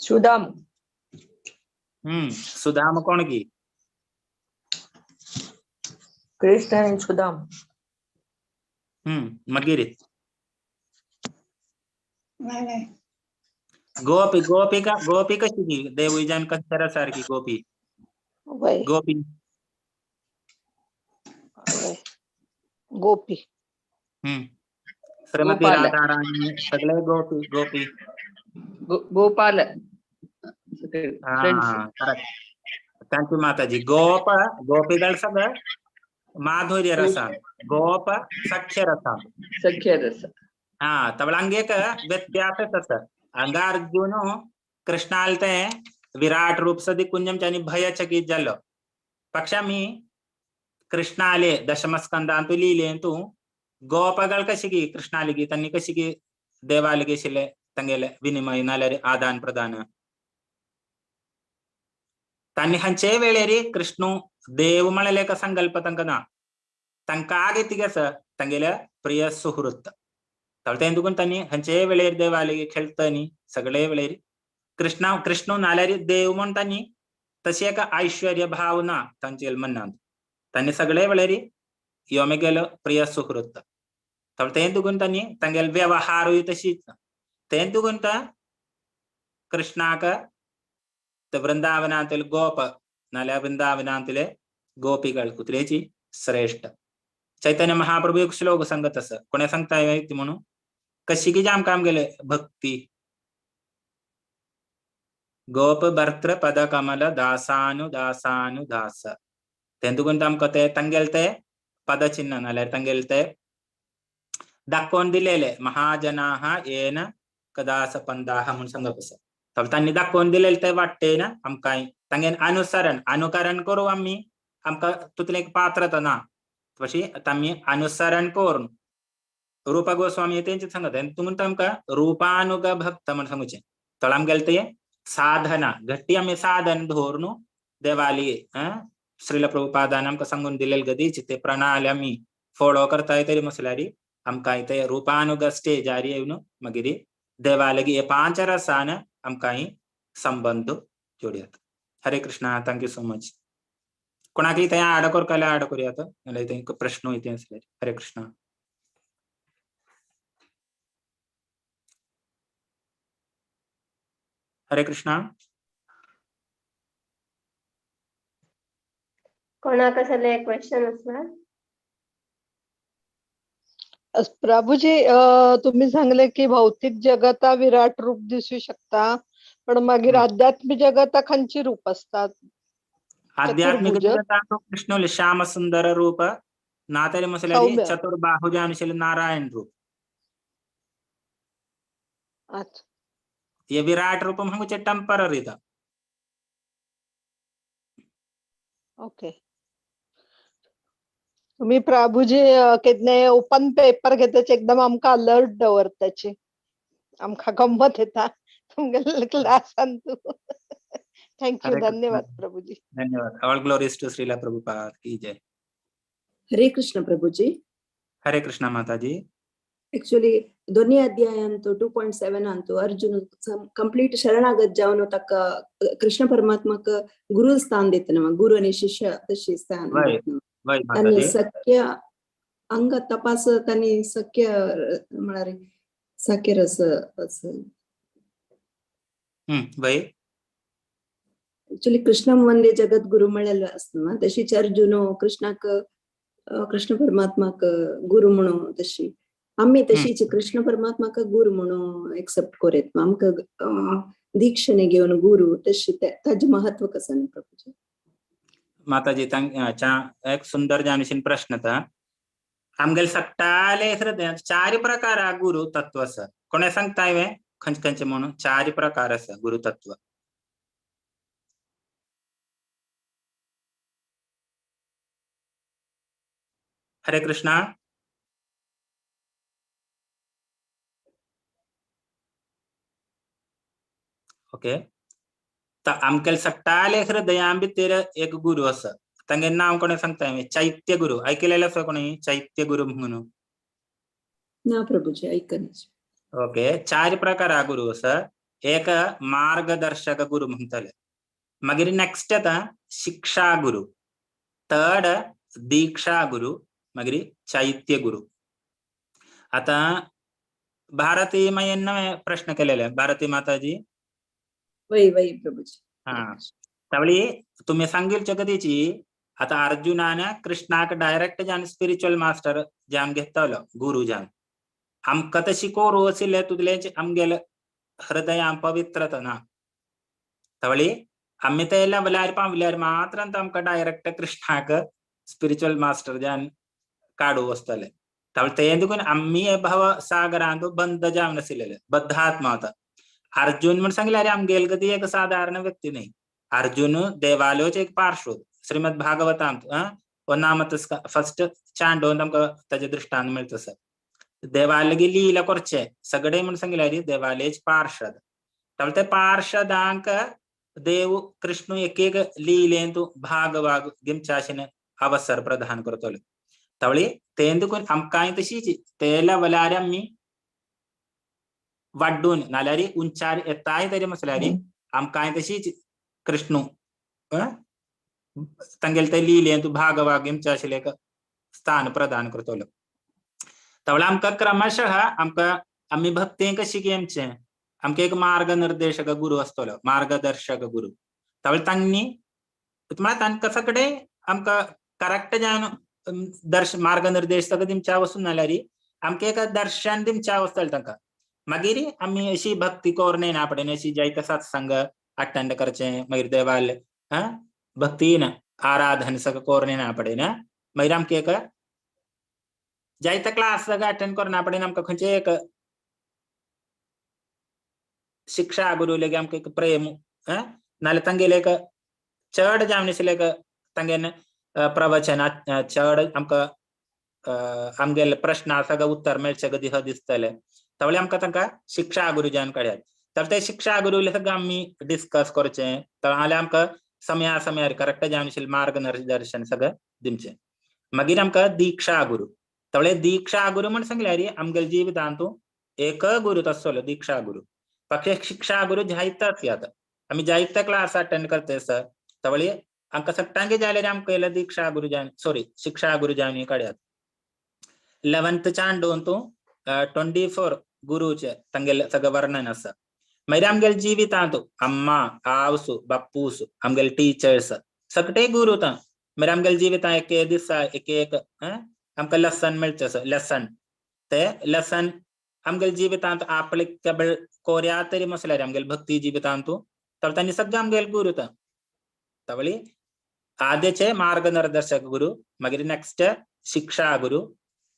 सुदाम सुदाम कोण की? कृष्ण आणि सुदाम. मागीर गोपी गोपिका गोपी कशी की देवूय कशी सारकी गोपी गोपी गोपी श्रीमती राधाराणी सगळे गोपी गोपी गोपाल. Thank you माताजी. गोप गोपीगळ सगळं माधुर्य रसा गोप सख्य रसा सख्य रस. हा तवळ अंगेक व्यत्यास तसं हांगा अर्जुन कृष्णाल ते विराट रूप सदी कुंजमचे आनी भयचकीत जालो. पक्षा मी कृष्णाले दशमस्कंदांतू लिहिले तूं गोपगळ कशी की कृष्णाले तांणी कशी की देवाले आशिल्ले तांगेले विनिमय नाल्यार आदान प्रदान तांणी हांचे वेळेर कृष्णू देव म्हणलें एका संकल्प तांकां ना, तांकां आगे कितें आसा तांगेल्या प्रिय सुहृत. तें देखून तांणी हांचे वेळेर देवाले खेळटा न्ही सगळे वेळेर कृष्णा कृष्णू नाल्यार देव म्हण तांणी तशी एका ऐश्वर्य भाव ना तांचे मनांत. तांणी सगळे वेळेर यो मेगेलो प्रिय सुहृत. तें देखून तांणी तांगेले व्यवहारूय तशीच. तें देखून कृष्णाक ते वृंदावनांतले गोप नाल्यार वृंदावनांतले गोपिकल कुत्रेची श्रेष्ठ. चैतन्य महाप्रभू एक श्लोक सांगत आसा, कोणा सांगता ती म्हणून कशी की जाम काम गेले भक्ती. गोप भर्तृ पद कमल दासानु दासानु दास तेंदुगुण आमकां ते तांगेले ते पदचिन्ह नाल्यार तांगेले ते दाखोवन दिलेले महाजनाः येन कदास पंदाह म्हूण सांगप आसा. तांणी दाखोवन दिलेले ते वाटेन आमकां तांगेन अनुसरण अनुकरण करूं आमी, आमकां तितलें एक पात्रता ना, तशी आमी अनुसरण करून रूपा गोस्वामी तेंचे सांगता तुमकां तांकां रूपानुग भक्त म्हण सांगुचें. थोडो आमगेले ते साधना घट्टी आमी साधन धरून देवाली श्रील प्रभुपादान आमकां सांगून दिलेले गतीची ते प्रणाली आमी फॉलो करताय तरी म्हसल्यार आमकां ते रूपानुग स्टेजार येवन मागीर देवालगी हे पांच रसान आमकां संबंद जोडयात. Hare Krishna, thank you so much. कोणाक थंय आड करता आड करुयात, नाल्यार थंय प्रश्न इतें आसल्यार. हरे कृष्णा. हरे कृष्णा. कोणाक असले क्वेश्चन आसा? प्रभूजी, तुम्ही सांगले की भौतिक जगता विराट रूप दिसू शकता, पण मागीर आध्यात्मिक जगता खंयची रूप असतात? आध्यात्मिक जगता कृष्ण श्याम सुंदर रूप ना तरी म्हसल्यार चतुर्बाहु जावन नारायण रूप. अच्छा, ये विराट रूप म्हणून टेम्पररी. ओके, तुम्ही प्रभूजी केन्नाय ओपन पेपर घेताचे एकदम आमकां अलर्ट दवरताची, आमकां गम्मत येता तुमगेले क्लासान. Thank you, धन्यवाद प्रभूजी. धन्यवाद. All glories to Srila Prabhupada की जय. हरे कृष्ण प्रभूजी. हरे कृष्ण माताजी. एक्चुअली दोन्ही अध्यायांतु 2.7 अंतु अर्जुन कंप्लीट शरणागत जावन ताका कृष्ण परमात्माक गुरु स्थान देतना, गुरु आणि शिष्य तशी स्थान आणि सख्य अंग तपास तांणी सख्य म्हळ्यार सख्य रस एक्चुअली कृष्ण वंदे जगत गुरु म्हळ्यार आसता ना, तशीच अर्जुन कृष्णाक कृष्ण परमात्माक गुरु म्हणून तशी आम्ही तशीच कृष्ण परमात्माक गुरु म्हणून एक्सेप्ट करीत आमकां दीक्षणे घेवन गुरु तशी ताजें महत्व कसं न्ही प्रभूजी? माताजी एक सुंदर जाणीशीन प्रश्न ता आमगेले सगळ्याले हृदयांत चार प्रकार गुरु तत्व आसा. कोणें सांगता हांवें खंयचे खंयचे म्हणून? चार प्रकार आसा गुरु तत्व. हरे कृष्णा. ओके, तर आमगेले सगळ्याले हृदयां भितर एक गुरु आसा, तांगे नाव कोणें सांगता हांवें? चैत्य गुरु. ऐकलेलें आसा कोणी चैत्य गुरु म्हणून? ना प्रभूजी, ऐकना. ओके, चार प्रकार गुरु आसा. एक मार्गदर्शक गुरु म्हणटले, मागीर नेक्स्ट येता शिक्षा गुरु, थर्ड दीक्षा गुरु, मागीर चैत्य गुरु. आता भारती मायेन प्रश्न केलेले, भारती माताजी. वय वय प्रभूजी. हा, त्यावेळी तुम्ही सांगील कधीची आता अर्जुनान कृष्णाक डायरेक्ट जान स्पिरिच्युअल मास्टर जान घेतलो गुरु जान. आमकां तशी कोरू आशिल्ले तुगेलें आमगेले हृदय पवित्रता ना. त्यावेळी आमी ते लेवलार पावल्यार मात्र आमकां डायरेक्ट कृष्णाक स्पिरिच्युअल मास्टर जान काडू वचतले. त्यावेळी ते देखून आमी भव सागरांत बंद जावन आशिल्ले, बद्धात्मा होता. अर्जुन म्हण सांगले अरे आमगेल गती एक साधारण व्यक्ती नाही, अर्जुन देवालोच एक पार्श्व. श्रीमद भागवतांत नामत फर्स्ट चांडोन आमकां ताजे दृष्टांत मेळटा सर. देवालगी लीला करचे सगळे म्हण सांगले अरे देवालेच पार्षद. त्यावेळी ते पार्षदांक देव कृष्ण एक एक लीलेंत भाग भाग घेवच्या आशेन अवसर प्रदान करतले. त्यावेळी ते देखून आमकांय तशीच ते लेवलार आमी वाड्डून नाल्यार उंचार येताय तरी म्हसल्यार आमकांय तशीच कृष्ण तांगेले ते लिलेंत भाग भाग घेवचे आशिल्लें एक स्थान प्रदान करतलो. त्यावेळी आमकां क्रमशः आमकां आमी भक्ती कशी घेवचें, आमकां एक मार्गनिर्देशक गुरु आसतलो, मार्गदर्शक गुरु. तवळ तांणी म्हळ्यार तांकां सगळे आमकां करेक्ट जावन दर्शन मार्गनिर्देश सगळें दिमच्या वचून जाल्यार आमकां एक दर्शन दिमच्या वचतलें तांकां. मागीर आमी अशी भक्ती करून येना पडना, अशी जायते सत्संग अटेंड करचें, मागीर देवाल भक्तीन आराधन सगळें करून येना पडना. मागीर आमकां एक जायते क्लास सगळें अटेंड करना पडना, आमकां खंयचें एक शिक्षा गुरू लेगीत आमकां एक प्रेम नाल्यार तांगेलें एक चड जावन आशिल्लें एक तांगेलें प्रवचन चड आमकां आमगेले प्रश्न सगळें उत्तर मेळचें गदी दिसतलें. तवळे आमकां तांकां शिक्षा गुरू जावन काडयात. तर ते शिक्षा गुरू सगळें आमी डिस्कस करचें, जाल्यार आमकां समया समयार करेक्ट जावन आशिल्लें मार्गदर्शन सगळें दिवचें. मागीर आमकां दीक्षा गुरू. तवळे दीक्षा गुरू म्हण सांगल्यार आमगेले जिवितांतू एक गुरू तसलो दीक्षा गुरू. पक्षे शिक्षा गुरू जायतेच येता, आमी जायते क्लास अटेंड करते सर. तवळे आमकां सगळ्यांक जाल्यार आमकां दीक्षा गुरू जावन सॉरी शिक्षा गुरू जावन काडयात. 11th चांडोंतू 24 गुरूचे तांगेले सगळें वर्णन आसा. मागीर आमगेले जिवितांतू अम्मा आवसू बाप्पूस आमगेले टिचर्स सगळे गुरू ता. मागीर आमगेले जिवितां एक दिसा एक एक आमकां लेसन मेळचें आसा, लेसन ते लेसन आमगेले जिवितांत आपलिकेबल कोर्या तरी मसल्यार आमगेले भक्ती जिवितांतू तर तांणी सगळें आमगेले गुरू ता. तवळी आद्यचे मार्गनिर्देशक गुरू, मागीर नेक्स्ट शिक्षा गुरू,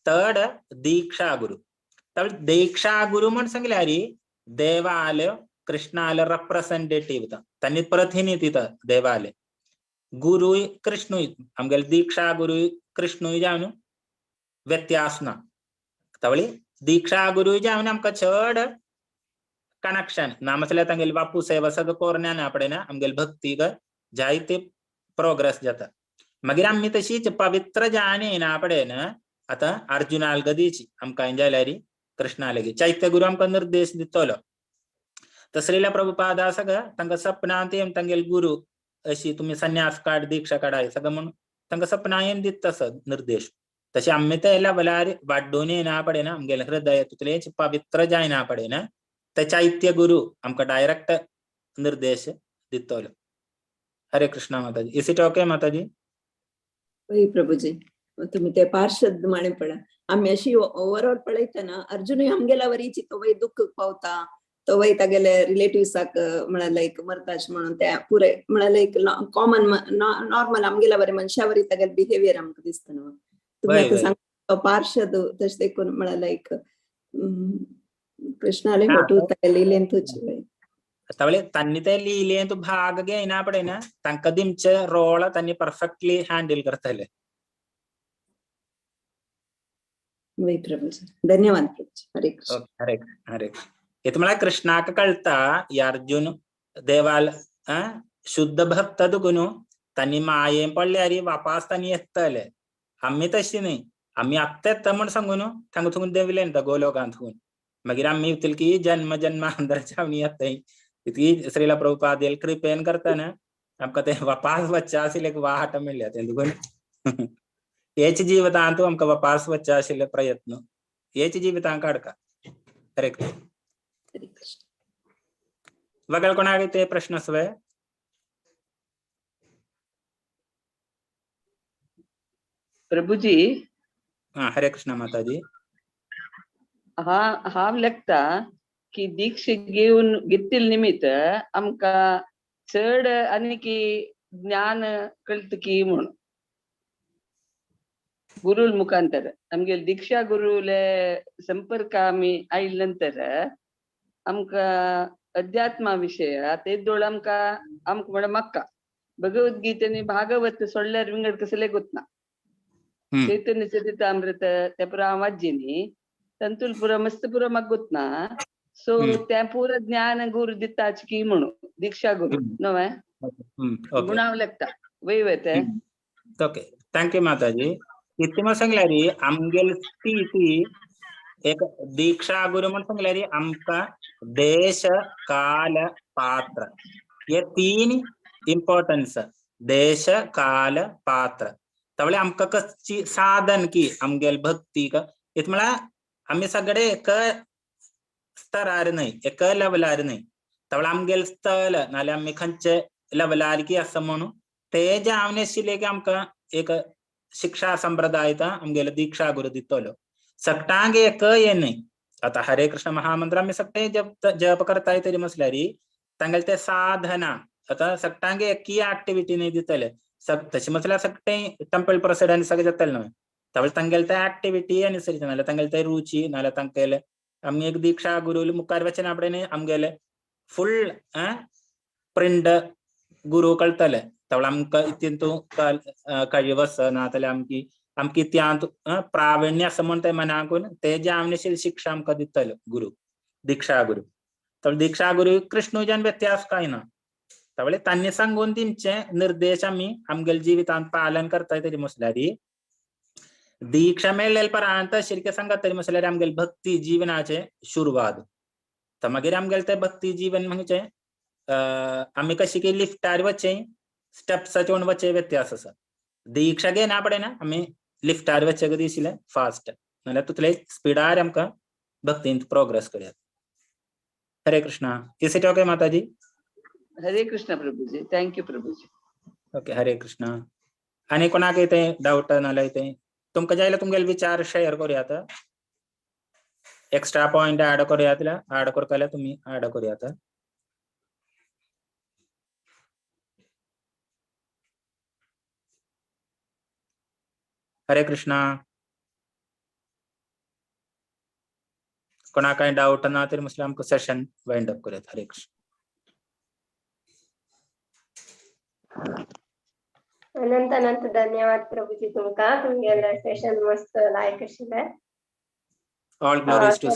थर्ड दीक्षा गुरू. तवळ दीक्षा गुरू म्हण सांगल्यार देवालय कृष्णाले रेप्रेसेंटेटिव्ह तांणी प्रतिनिधी देवाले. गुरू कृष्णूय आमगेले दीक्षा गुरू कृष्णूय जावन व्यत्यास ना. तवळी दीक्षा गुरू जावन आमकां चड कनेक्शन ना मसल्यार तांगेले बापू सेवा सगळें कोरना ना पडना, आमगेले भक्तीक जायते प्रोग्रेस जाता. मागीर आमी तशीच पवित्र जावन येना पडना. आतां अर्जुनाल गदीची आमकां जाल्यार कृष्णा लेगीत चैत्य गुरू आमकां निर्देश दितलो. तसलेल्या प्रभुपादा सगळं तांकां सपनांत येवन तांगेले गुरू अशी तुमी संन्यास काड दीक्षा काडाय सगळं म्हूण तांकां सपना येवन दिता तसो निर्देश. तशें आमी ते लेवलार वाड्डून येना पडना, आमगेलें हृदय तितलेंच पवित्र जायना पडना. ते चैत्य गुरू आमकां डायरेक्ट निर्देश दितलो. हरे कृष्णा माताजी. Is it okay माताजी? हय प्रभुजी, तुम्ही ते पार्षद माणे पडा. आमी अशी ओवरऑल पळयतना अर्जुनूय आमगेल्या वरीच तोवय दुःख पावता, तोवय तागेले रिलेटिव्साक म्हळ्यार लायक मरताश म्हणून ते पुरे म्हळ्यार लायक कॉमन नॉर्मल आमगेल्या वरी मनशा वरी तागेले बिहेवियर आमकां दिसता न्हू. तुम्ही आतां सांग पार्षद तशें देखून म्हळ्यार लायक कृष्णाले फोटो तागेले लिलेंतूच. तवळे तांणी ते लिलेंत भाग घेयना पडना, तांकां दिमचे रोल तांणी परफेक्टली हँडल करतले. वय प्रभुजी, धन्यवाद प्रभुजी. हरे कृष्ण. हरे हरे. हेत म्हळ्यार कृष्णाक कळटा ही अर्जुन देवाल शुद्ध भक्त दुगून तांणी मायेन पडल्यार वापास तांणी येतले. आमी तशी न्हय, आमी आत्तां येता म्हण सांगून थांगा थंय देंवले न्ही गोलोकांत. मागीर आमी की जन्म जन्मांतर जावन येताय. इतकी श्रीला प्रभुपाद कृपेन करतना आमकां ते वापास वच्चें आशिल्लें एक वाट मेळ्ळ्या तें देखून हेच जिवितांत आमकां वापास वच्चें आशिल्ले प्रयत्न हेच जिवितांत काडका. हरे कृष्ण. हरे कृष्ण. वगळ कोणाक ते प्रश्न आसवे? प्रभुजी. हा, हरे कृष्ण माताजी. हा हांव लेखता की दीक्षा घेवन घेतिल्ले निमित्त आमकां चड आनी की ज्ञान कळटा की म्हूण गुरुल मुखांतर आमगेले दीक्षा गुरुले संपर्क आमी आयले नंतर आमकां अध्यात्मा विशय तेदोळ आमकां आमकां म्हळ्यार म्हाका भगवद्गीतेनी भागवत सोडल्यार विंगड कसले गोतना. चैतन्य चरितामृत ते पुरा हांव वाज्जिनी तंतुल पुरा मस्त पुरा म्हाका गोतना. सो ते पुरा ज्ञान गुरु दिताच की म्हणून दीक्षा गुरु न्हय म्हूण हांव लेखता वय वय ते. ओके, thank you माताजी. इतलें सांगल्यार आमगेली स्थिती एक दीक्षा गुरु म्हण सांगल्यार आमकां देश काल पात्र हे तीन इम्पॉर्टन्स. देश काल पात्र तवळे आमकां कसची साधन की आमगेले भक्तीक इत म्हळ्यार आमी सगळे एक स्तरार न्हय, एक लेवलार न्हय. तवळे आमगेले स्थल नाल्यार आमी खंयचे लेवलार आसा म्हणून ते जावन आशिल्ले की आमकां एक शिक्षा संप्रदाय आमगेलो दीक्षा गुरु दितलो. सगटांक एक हे न्हय. आतां हरे कृष्ण महामंत्र आमी सगळे जप जप करताय तरी म्हटल्यार तांगेले ते साधना आतां सगटांक एकय एक्टिविटी न्हय दितले. तशें म्हटल्यार सगळे टेम्पल प्रेसिडेंट सगळे जातले न्हय. त्यावेळी तांगेले ते एक्टिविटी अनुसरित नाल्यार तांगेले ते रुची नाल्यार तांगेले आमी एक दीक्षा गुरु मुखार वचना फुडें आमगेले फुल प्रिंट गुरु कळटले. त्यावेळी आमकां इतून കഴിവ് आसा नाजाल्यार आमकी आमकां इत्यांत प्रावीण्य आसा म्हण ते मनाकून ते जे आमने शिक्षा आमकां दितले गुरु दीक्षा गुरु. तर दीक्षा गुरु कृष्णूजान व्यत्यास काय ना. त्यावेळी तांणी सांगून दिमचे निर्देश आमी आमगेले जिवितांत पालन करताय तरी म्हटल्यार दीक्षा मेळ्ळे परांत शिरके सांगत तरी म्हटल्यार आमगेले भक्ती जीवनाचे सुरवात. तर मागीर आमगेले ते भक्ती जीवन म्हणजे आमी कशी की लिफ्टार वचचे स्टेप्साचे वचचे व्यत्यास आसा. दीक्षा घेना पडना आमी लिफ्टार वचचे कदी आशिल्ले फास्ट नाल्यार तितले स्पिडार आमकां भक्तींत प्रोग्रेस करूया. Hare Krishna. Is it okay Mataji? Hare Krishna Prabhuji. Thank you Prabhuji. Okay, Hare Krishna. आनी कोणाक कितें डावट नाल्यार कितें तुमकां जाय जाल्यार तुमगेले विचार शेअर करूया. एक्स्ट्रा पॉयंट ऍड करूया जाल्यार ऍड करता जाल्यार तुमी ऍड करूया. हरे कृष्णा. कोणाक कांय डावट ना तरी म्हटल्यार आमकां सेशन वायंड अप करूया. हरे कृष्ण. अनंत अनंत धन्यवाद प्रभुजी तुमकां. तुमगेले सेशन मस्त लायक आशिल्लें. All glories to